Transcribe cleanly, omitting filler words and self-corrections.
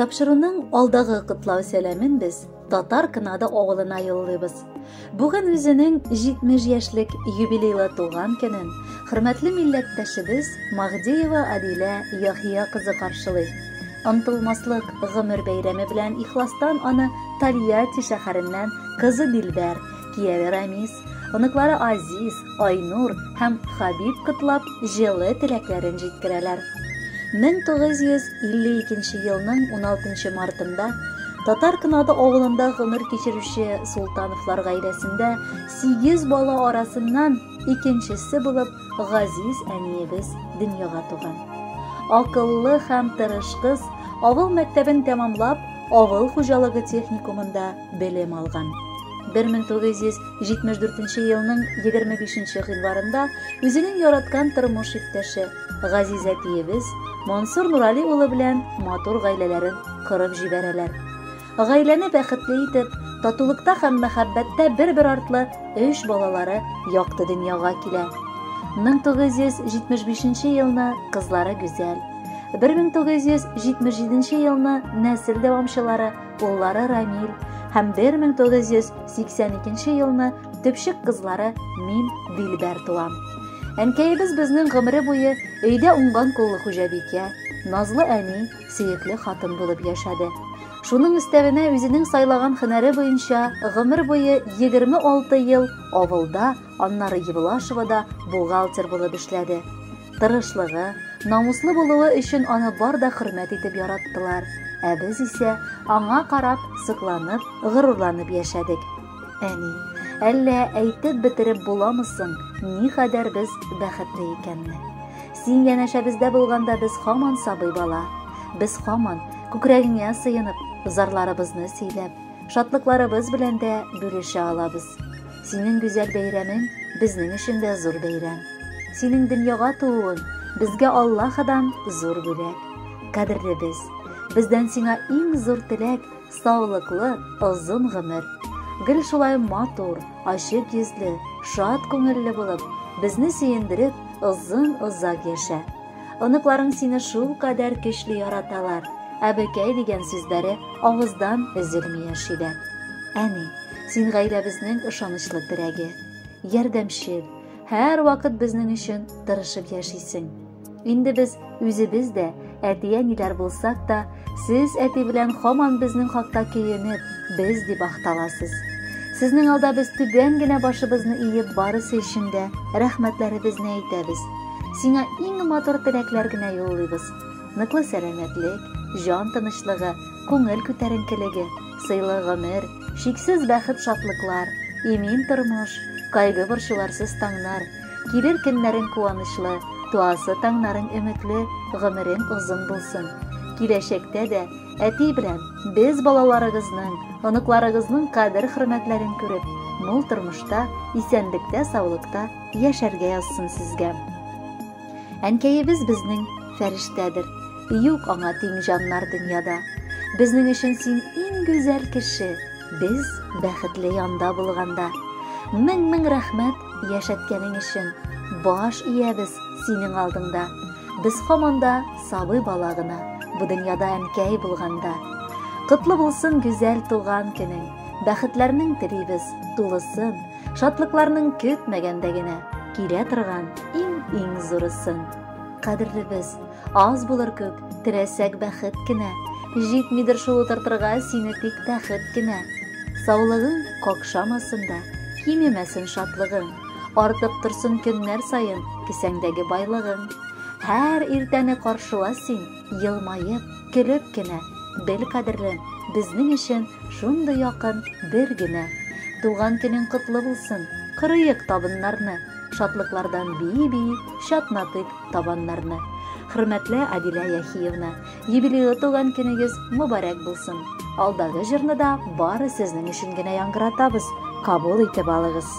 Тапшыруның алдагы котлау сәламен без Татар Кынады авылына юллыйбыз. Бүген үзенең 70 яшьлек юбилейлы туган көнен хөрмәтле милләттәшебез Магдиева Адилә Яхия кызы каршылый. Онтылмаслык гомер бәйрәме белән ихластан аны Тольятти шәһәреннән кызы Дилбәр, кияве Рамис, оныклары Азиз, Айнур һәм Хабиб котлап, җылы теләкләрен җиткерәләр. 1952 елның 16 мартында Татар Кынады авылында гомер кичерүче Султановлар гаиләсендә 8 бала арасыннан икенчесе булып газиз әниебез дөньяга туган. Акыллы һәм тырыш кыз авыл мәктәбен тәмамлап, авыл хуҗалыгы техникумында белем алган. 1974 елның 25 гыйнварында үзенең яраткан тормыш иптәше, газиз әтиебез Мансур Нурали улы белән матур гаиләләрен корып җибәрәләр. Гаиләне бәхетле итеп, татулыкта һәм мәхәббәттә бер-бер артлы өч балалары якты дөньяга килә. 1975 елны кызлары Гүзәл, 1977 елны нәсел дәвамчылары уллары Рамил һәм 1982 елны төпчек кызлары Мин Дилбәр туа. Әнкәебез безнең гомере буе өйдә уңган куллы хуҗабикә, назлы әни, сөекле хатын булып яшәде. Шуның өстәвенә үзенең сайлаган һөнәре буенча гомер буе 26 ел авылда, аннары Евлашевода бухгалтер булып эшләде. Тырышлыгы, намуслы булуы өчен аны бар да хөрмәт итеп яраттылар. Ә без исә аңа карап, сокланып, горурланып яшәдек. Әни, әллә әйтеп бетереп буламы соң, никадәр без бәхетле икәнне? Син янәшәбездә булганда без һаман сабый бала. Без һаман күкрәгеңә сыенып, зарларыбызны сөйләп, шатлыкларыбыз белән дә бүлешә алабыз. Синең гүзәл бәйрәмең безнең өчен дә зур бәйрәм. Синең дөньяга тууың безгә Аллаһыдан зур бүләк. Кадерлебез, бездән сиңа иң зур теләк саулыклы, озын гомер. Гел шулай матур, ачык йөзле, шат күңелле булып, безне сөендереп, озын-озак яшә. Оныкларың сине шулкадәр көчле яраталар, әбекәй дигән сүзләре авыздан өзелми яшиләр. Әни, син гаиләбезнең ышанычлы терәге, ярдәмчел, һәрвакыт безнең өчен тырышып яшисең. Инде без үзебез дә әти-әниләр булсак та, сез әти белән һаман безнең хакта көенеп, без дип акталасыз. Сезнең алда без түбән генә башыбызны иеп барысы өчен дә рәхмәтләребезне әйтәбез. Сиңа иң матур теләкләр генә юллыйбыз. Ныклы сәламәтлек, җан тынычлыгы, күңел күтәренкелеге, сыйлы гомер, чиксез бәхет-шатлыклар, имин тормыш, кайгы-борчуларсыз таңнар, килер көннәрең куанычлы, туасы таңнарың өметле, гомерең озын булсын. Киләчәктә дә әти белән без балаларыгызның, оныкларыгызның кадер-хөрмәтләрен күреп, мул тормышта, исәнлектә-саулыкта яшәргә язсын сезгә. Әнкәебез безнең фәрештәдер. Юк аңа тиң җаннар дөньяда. Безнең өчен син иң гүзәл кеше. Без бәхетле янда булганда. Мең-мең рәхмәт яшәткәнең өчен. Баш иябез синең алдыңда. Без һаман да сабый бала гына, бу дөньяда әнкәй булганда. Котлы булсын гүзәл туган көнең. Бәхетләрнең телибез тулысын. Шатлыкларның көтмәгәндә генә килә торган иң-иң зурысын. Кадерлебез, аз булыр күк, теләсәк бәхет кенә. Җитмидер шул утыртырга сине тик тәхет кенә. Саулыгың какшамасын да, кимемәсен шатлыгың. Артып торсын көннәр саен кесәңдәге байлыгың. Һәр иртәне каршыла син, елмаеп, көлеп кенә. Бел, кадерлем, безнең өчен шундый якын бер генә. Туган көнең котлы булсын, корыек табыннарны, шатлыклардан бии-бии чатнатыйк табаннарны. Хөрмәтле Адилә Яхиевна, юбилейлы туган көнегез мөбарәк булсын. Алдагы җырны да бары сезнең өчен генә яңгыратабыз, кабул итеп алыгыз.